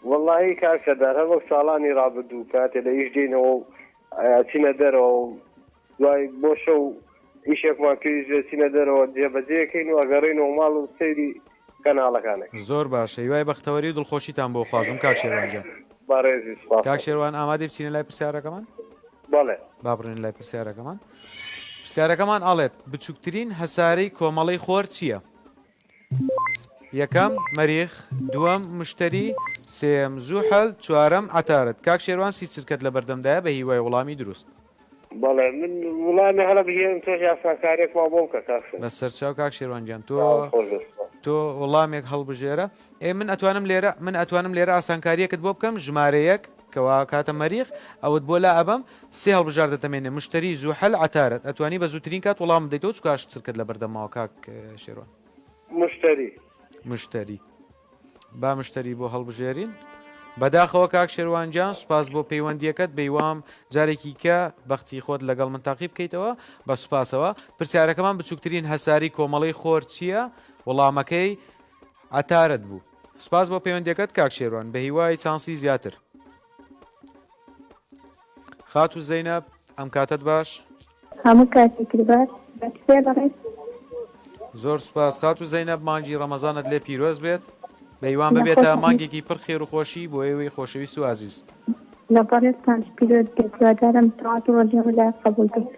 وەڵاهی کاک سەردار هەر وەک ساڵانی ڕابردوو کاتێ لە ئیش دێینەوە و ئەچینە دەرەوە و دوای بۆ شەو ئیشێکمان پێویست بێت چینە دەرەوە جێبەجێکەین و ئەگەڕێینەوە ماڵ و سەیری کەناڵەکان ئەکەین. زۆر باشە هیوای بەختەوەری و دڵخۆشیتان بۆ خوازم کاک شێروان گیان. بەڕێزی سوپاس. کاک شێروان ئامادەی بچینە لای پرسیارەکەمان؟ بەڵێ. با بڕۆینە لای پرسیارەکەمان. پرسیارەکەمان ئەڵێت بچووکترین هەسارەی کۆمەڵەی خۆر چییە؟ یەکەم مەریخ، دووەم مشتەری، سێیەم زوحەل، چوارەم عەتارد. کاک شێروان سی چرکەت لەبەردەمدایە بە هیوای وڵامی دروست. بەڵێ من وڵامی هەڵەبژێرم تۆش ئاسانکاریەکمان بۆ بکە کاک سەید. بەسەرچاو کاک شێروان گیان تۆ چاوت خۆش بێت سوپاس. تۆ وڵامێک هەڵبژێرە ئێ من ئەتوانم لێرە من ئەتوانم لێرە ئاسانکاریەکت بۆ بکەم ژمارە یەک کەوا کاتە مەریخ ئەوت بۆ لا ئەبەم سێ هەڵبژاردە دەمێنێ مشتەری زوحەل عەتارد ئەتوانی بە زووترین کات وڵام بدەیتەوە چونکە هەشت چرکەت لەبەردەم ماوە کاک شێروان. مشتەری. مشتەری. با مشتەری بۆ هەڵبژێرین. بەداخەوە کاک شێروان گیان سوپاس بۆ پەیوەندیەکەت بەیوام جارێکی کە بەختی خۆت لەگەڵ من تاقی بکەیتەوە بە سوپاسەوە پرسیارەکەمان بچووکترین هەساری کۆمەڵەی خۆر چییە وەڵامەکەی عەتارد بوو سوپاس بۆ پەیوەندیەکەت کاک شێروان بەهیوای چانسی زیاتر. خاتوو زەینەب ئەم کاتەت باش. هەموو کاتێکت باش بەخێر بەڕێز. زۆر سوپاس خاتوو زەینەب مانگی ڕەمەزانت لێ پیرۆز بێت بەیوان ببێتە مانگێکی پڕ خێر و خۆشی بۆ ئێوەی خۆشەویست و ئازیز. لە بەڕێزتانش پیرۆز بێت هیوادارم تەعات و ڕۆژی هەموو لایەک قەبوڵ بێت.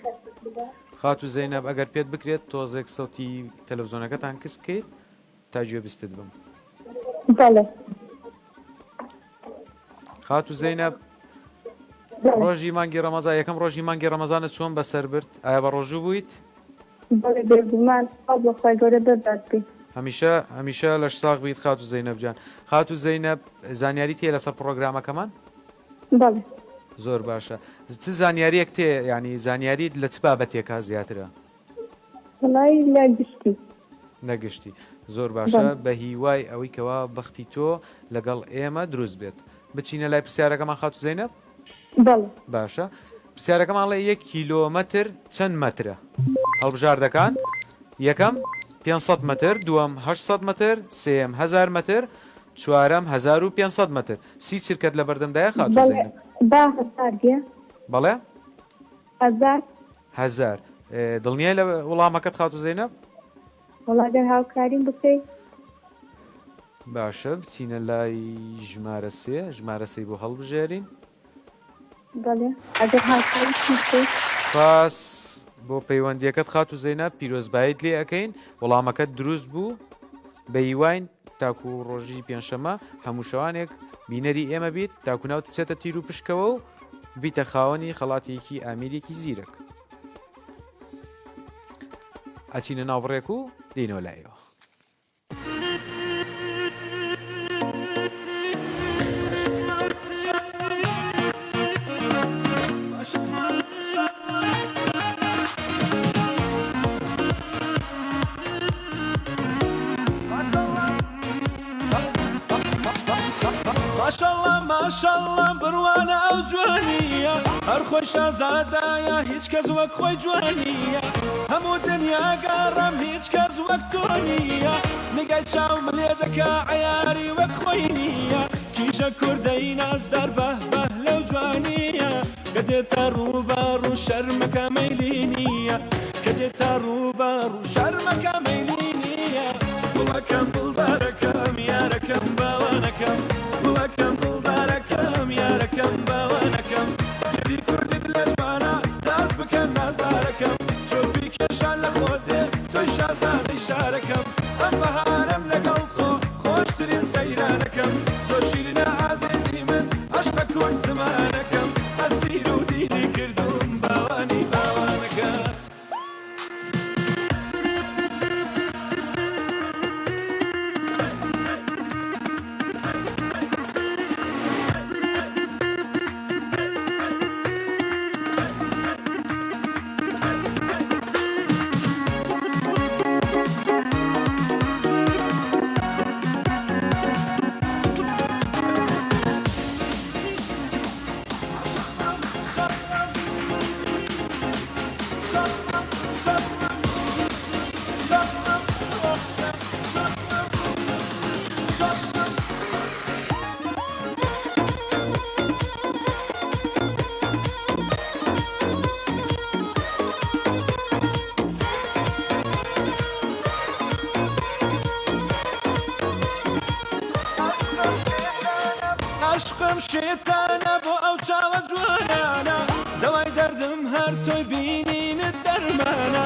خاتوو زەینەب ئەگەر پێت بکرێت تۆزێک سەوتی تەلەفزۆنەکەتان کز بکەیت تا گوێبیستت بم. بەڵێ. خاتوو زەینەب ڕۆژی مانگی ڕەمەزان یەکەم ڕۆژی مانگی ڕەمەزانت چۆن بەسەر برد ئایا بە ڕۆژوو بوویت؟ بەڵێ بێگومان سوپاس بۆ خوای گەورە بەرداد بی. هەمیشە هەمیشە لەش ساغ بیت خاتوو زەینەب جان. خاتوو زەینەب زانیاریت هەیە لەسەر پڕۆگرامەکەمان؟ بەڵێ. زۆر باشە چ زانیاریەک تێ یانی زانیاریت لە چ بابەتێکا زیاترە؟ وەڵای لە گشتی. لە گشتی زۆر باشە بە هیوای ئەوەی کەوا بەختی تۆ لەگەڵ ئێمە دروست بێت بچینە لای پرسیارەکەمان خاتوو زەینەب؟ بەڵێ. باشە پرسیارەکەمان ڵێ یەک کیلۆمەتر چەند مەترە؟ هەڵبژاردەکان یەکەم 500 مەتر دووەم 800 مەتر سێیەم 1000 مەتر چوارەم 1500 مەتر سی چرکەت لە بەردەمدایە خاتوو زەینەب. با هەزار بێ. بەڵێ؟ هەزار. هەزار. دڵنیای لە وڵامەکەت خاتوو زەینەب؟ وەڵا گەر هاوکاریم بکەی. باشە بچینە لای ژمارە سێ ژمارە سێی بۆ هەڵبژێرین. بەڵێ ئەگەر هاوکاریشم بکەی. سوپاس بۆ پەیوەندیەکەت خاتوو زەینەب پیرۆزبایت لێ ئەکەین وەڵامەکەت دروست بوو بەهیواین تاکو ڕۆژی پێنجشەممە هەموو شەوانێک بینەری ئێمە بیت تاکو ناوت بچێتە تیر و پشکەوە و بیتە خاوەنی خەڵاتێکی ئامیرێکی زیرەک. ئەچینە ناو بڕێک و دێینەوە لای ئێوە. ماشەڵڵا ماشەڵڵا بڕوانە ئەو جوانییە هەر خۆی شازادایە هیچ کەس وەک خۆی جوانییە هەموو دنیا گەڕام هیچ کەس وەک تۆ نییە نیگای چاوم لێ دەکا عەیاری وەک خۆی نییە کیژە کوردەی نازدار بەه بەه لەو جوانییە کە دێتە ڕووبەڕوو شەرمەکە مەیلی نییە کە دێتە ڕووبەڕوو شەرمەکە مەیلی نییە گوڵەکەم دڵدارەکەم یارەکەم باوانەکەم گوڵەکەم دڵدارەکەم یارەکەم باوانەکەم جلی کوردیت لە جوانە ناز بکە نازدارەکەم چۆپی کێشان لە خۆت دێ تۆی شازادەی شارەکەم ئەم بەهارەم لەگەڵ تۆ خۆشترین سەیرانەکەم زۆر شیرینە ئازیزی من عەشقە کورد زمانەکەم ئەسیر و دیلی کردووم باوانی باوانەکەم. عەشقم شێتانە بۆ ئەو چاوە جوانانە دەوای دەردم هەر تۆی بینینت دەرمانە.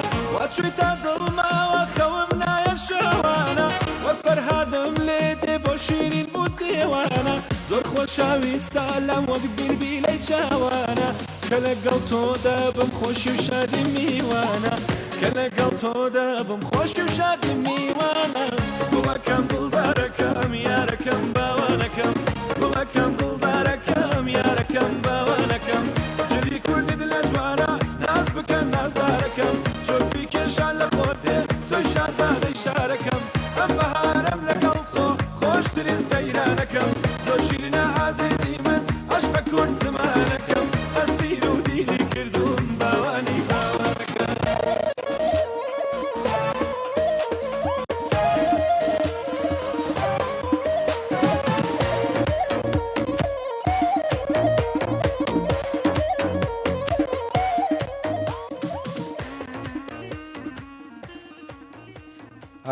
ئەچوویتە دڵمەوە خەوم نایە شەوانە وەک فەرهادم لێ دێ بۆ شیرین بوو دێوانە زۆر خۆشەویستە لام وەک بیلبیلەی چاوانە کە لەگەڵ تۆ دەبم خۆشی و شادی میوانە کە لەگەڵ تۆ دەبم خۆشی و شادی میوانە گوڵەکەم دڵدارەکەم یارەکەم باوانەکەم گوڵەکەم دڵدارەکەم یارەکەم باوانەکەم جلی کوردیت لە جوانە ناز بکە نازدارەکەم چۆپی کێشان لە خۆت دێ تۆی شازادەی شارەکەم ئەم بەهارەم لەگەڵ تۆ خۆشترین سەیرانەکەم زۆر شیرینە ئازیزی من عەشقە کورد زمانەکەم ئەسیر و دیلی کردووم باوانی باوانەکەم.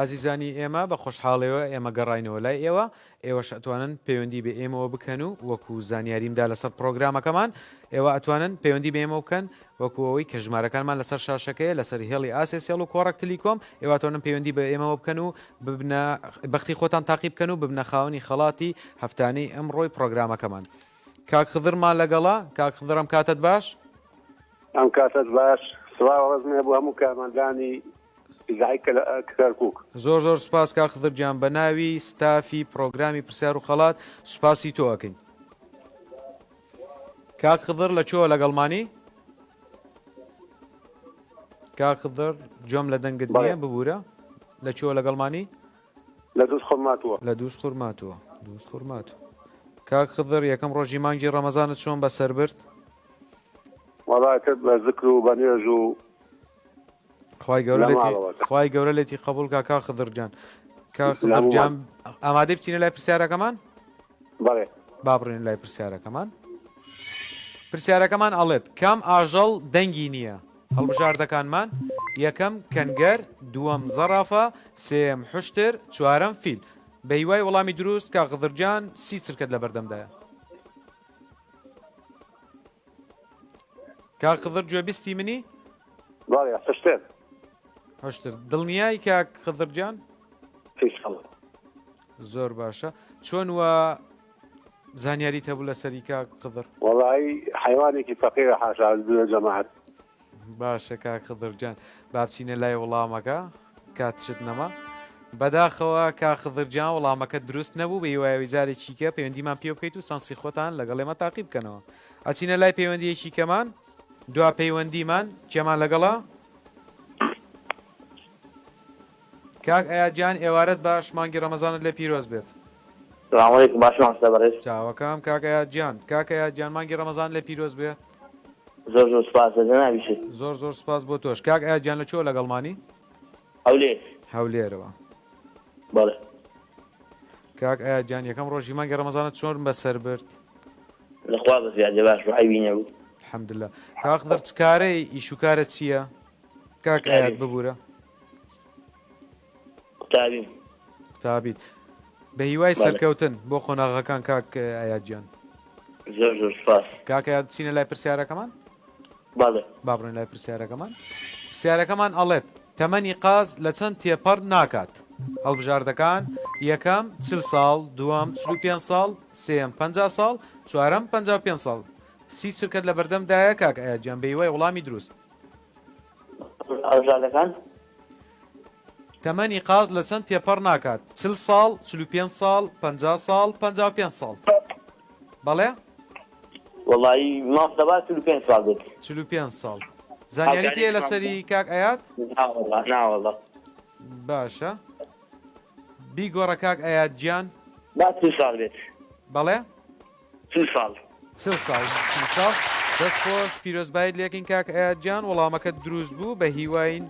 ئازیزانی ئێمە بە خۆشحاڵیەوە ئێمە گەڕاینەوە لای ئێوە، ئێوەش ئەتوانن پەیوەندی بە ئێمەوە بکەن و وەکو زانیاریم دا لەسەر پڕۆگرامەکەمان ئێوە ئەتوانن پەیوەندی بە ئێمەوە بکەن وەکو ئەوەی کە ژمارەکانمان لەسەر شاشەکەیە لەسەر هێڵی ئاسێسێڵ و کۆڕەک تلیکۆم ئێوە ئەتوانن پەیوەندی بە ئێمەوە بکەن و ببنە بەختی خۆتان تاقی بکەن و ببنە خاوەنی خەڵاتی هەفتانەی ئەمڕۆی پڕۆگرامەکەمان. کاک خضرمان لەگەڵە، کاک خضر ئەم کاتەت باش؟ ئەم کاتەت باش، سڵاو ڕێزم هەیە بۆ هەموو کارمەندانی ئیزاعی کەرکوک. زۆر زۆر سوپاس کاک خضر گیان بە ناوی ستافی پڕۆگرامی پرسیار و خەڵات سوپاسی تۆ ئەکەین. کاک خضر لە کوێوە لەگەڵمانی؟ کاک خضر گوێم لە دەنگت نییە ببوورە لە کوێوە لەگەڵمانی؟ لە دوز خورماتووە. لە دوز خورماتووە دوز خورماتوو کاک خضر یەکەم ڕۆژی مانگی ڕەمەزانت چۆن بەسەر برد؟ وەڵا کرد بە زکر و بە نوێژ و خوای گەورە لێتی خوای گەورە لێتی قبول کا کاک خضر گیان کاک خضر گیان ئامادەی بچینە لای پرسیارەکەمان؟ بەڵێ با بڕۆین لای پرسیارەکەمان پرسیارەکەمان ئەڵێت کام ئاژەڵ دەنگی نییە؟ هەڵبژاردەکانمان، یەکەم، کەنگەر، دووەم، زەڕافە، سێیەم، حوشتر، چوارەم، فیل. بە هیوای وەڵامی دروست کاک خضر گیان سی چرکەت لە بەردەمدایە. کاک خضر گوێبیستی منی؟ بەڵێ حوشتر. حوشتر. دڵنیای کاک خضر گیان؟ زۆر باشە. چۆن وە زانیاریت هەبوو لەسەری کاک خضر؟ وەڵایی حەیوانێکی فەقیرە حاشا لە جەماعەت. باشە کاک خضر گیان با بچینە لای وڵامەکە کاتشت نەما. بەداخەوە کاک خضر گیان وڵامەکە دروست نەبوو بە هیوایەوەی جارێکی کە پەیوەندیمان پێ بکەیت و سانسی خۆتان لەگەڵ ئێمە تاقی بکەنەوە. ئەچینە لای پەیوەندیەکی کەمان دوا پەیوەندیمان کێمان لەگەڵە؟ کاک ئەیاد گیان ئێوارەت باش مانگی ڕەمەزانت لێ پیرۆز بێت. سلام علیکم باش مامۆستا بەڕێز. چاوەکەم کاک ئەیاد گیان. کاک ئەیاد گیان مانگی ڕەمەزان لێ پیرۆز بێ. زۆر زۆر سوپاس لە جەنابیشت. زۆر زۆر سوپاس بۆ تۆش. کاک ئەیاد گیان لە کوێوە لەگەڵمانی؟ هەولێر. هەولێرەوە. بەڵێ. کاک ئەیاد گیان یەکەم ڕۆژی مانگی ڕەمەزانت چۆن بەسەر برد؟ لە خوا بەزیادە باش بوو عەیبی نەبوو. الحمدللە. کاک خضر چ کارەی ئیش و کارت چییە؟ کاک ئەیاد ببورە. قوتابیم. قوتابیت. بە هیوای سەرکەوتن بۆ قۆناغەکان کاک ئەیاد گیان. زۆر زۆر سپاس. کاک ئەیاد بچینە لای پرسیارەکەمان؟ بەڵێ. با بڕۆین لای پرسیارەکەمان. پرسیارەکەمان ئەڵێت تەمەنی قاز لە چەند تێپەڕ ناکات؟ هەڵبژاردەکان، یەکەم، 40 ساڵ، دووەم، 45 ساڵ، سێیەم، 50 ساڵ، چوارەم، 55 ساڵ. سی چرکەت لە بەردەمدایە کاک ئەیاد گیان بە هیوای وەڵامی دروست. هەڵبژاردەکان؟ تەمەنی قاز لە چەند تێپەڕ ناکات؟ 40 ساڵ، 45 ساڵ، 50 ساڵ، 55 ساڵ. بەڵێ؟ وەڵایی مامۆستا با 45 ساڵ بێت. 45 ساڵ. زانیاریت هەیە لەسەری کاک ئەیاد؟ ناوەڵا ناوەڵا. باشە. بیگۆڕە کاک ئەیاد گیان. با 40 ساڵ بێت. بەڵێ؟ 40 ساڵ. 40 ساڵ 40 ساڵ دەست خۆش پیرۆزبایت لێکەین کاک ئەیاد گیان وەڵامەکەت دروست بوو بە هیواین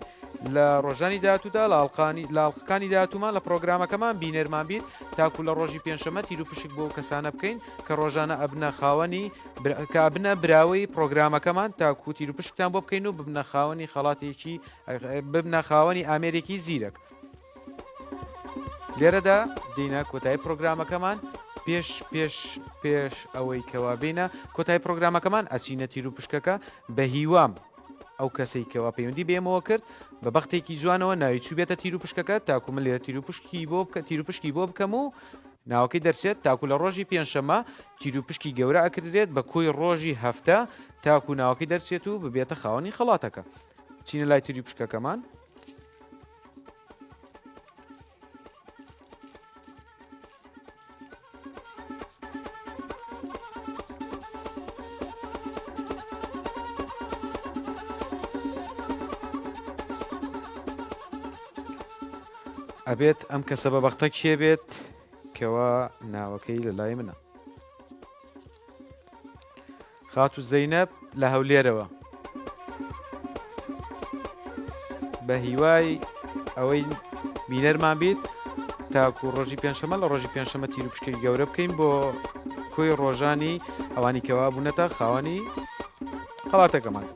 لە ڕۆژانی داهاتوودا لە ئەڵقانی لە ئەڵقەکانی داهاتوومان لە پڕۆگرامەکەمان بینەرمان بیت تاکو لە ڕۆژی پێنجشەممە تیروپشک بۆ ئەو کەسانە بکەین کە ڕۆژانە ئەبنە خاوەنی کە ئەبنە براوەی پڕۆگرامەکەمان تاکو تیروپشکتان بۆ بکەین و ببنە خاوەنی خەڵاتێکی ببنە خاوەنی ئامێرێکی زیرەک. لێرەدا دێینە کۆتایی پرۆگرامەکەمان پێش پێش پێش ئەوەی کەوا بینە کۆتایی پرۆگرامەکەمان ئەچینە تیر و پشکەکە بە هیوام. ئەو کەسەی کەوا پەیوەندی بە ئێمەوە کرد بە بەختێکی جوانەوە ناوی چووبێتە تیروپشکەکە تاکو من لێرە تیروپشکی بۆ بکە تیروپشکی بۆ بکەم و ناوەکەی دەرچێت تاکو لە ڕۆژی پێنجشەممە تیروپشکی گەورە ئەکردرێت بە کۆی ڕۆژی هەفتە تاکو ناوەکەی دەرچێت و ببێتە خاوەنی خەڵاتەکە چینە لای تیروپشکەکەمان. ئەبێت ئەم کەسە بە بەختە کێ بێت کەوا ناوەکەی لە لای منە خاتوو زەینەب لە هەولێرەوە بە هیوای ئەوەی بینەرمان بیت تاکو ڕۆژی پێنجشەمە لە ڕۆژی پێنجشەمە تیروپشکێکی گەورە بکەین بۆ کۆی ڕۆژانی ئەوانی کەوا بوونەتە خاوەنی خەڵاتەکەمان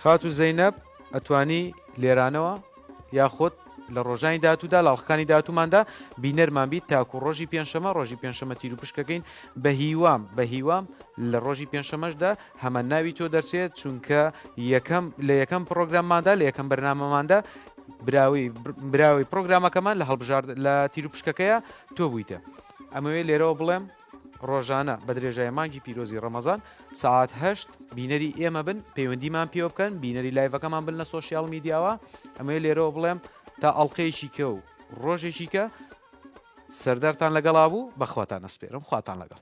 خاتوو زەینەب ئەتوانی لێرانەوە یاخود لە ڕۆژانی داهاتوودا لە ئەڵقەکانی داهاتووماندا بینەرمان بیت تاکو ڕۆژی پێنجشەمە ڕۆژی پێنجشەمە تیروپشکەکەین بە هیوام بە هیوام لە ڕۆژی پێنجشەمەشدا هەمان ناوی تۆ دەرچێت چونکە یەکەم لە یەکەم پرۆگرامماندا لە یەکەم بەرنامەماندا براوی براوی پرۆگرامەکەمان لە هەڵبژارد لە تیروپشکەکەیە تۆ بوویتە ئەمەوێ لێرەوە بڵێم ڕۆژانە بە درێژای مانگی پیرۆزی ڕەمەزان سەعات هەشت بینەری ئێمە بن پەیوەندیمان پێوە بکەن بینەری لایڤەکەمان بن لە سۆشیال میدیاوە ئەمەوێ لێرەوە بڵێم تا ئەڵلقەیەکی کە و ڕۆژێکی کە سەردارتان لەگەڵا بوو بەخواتان ئەسپێرم خواتان لەگەڵ.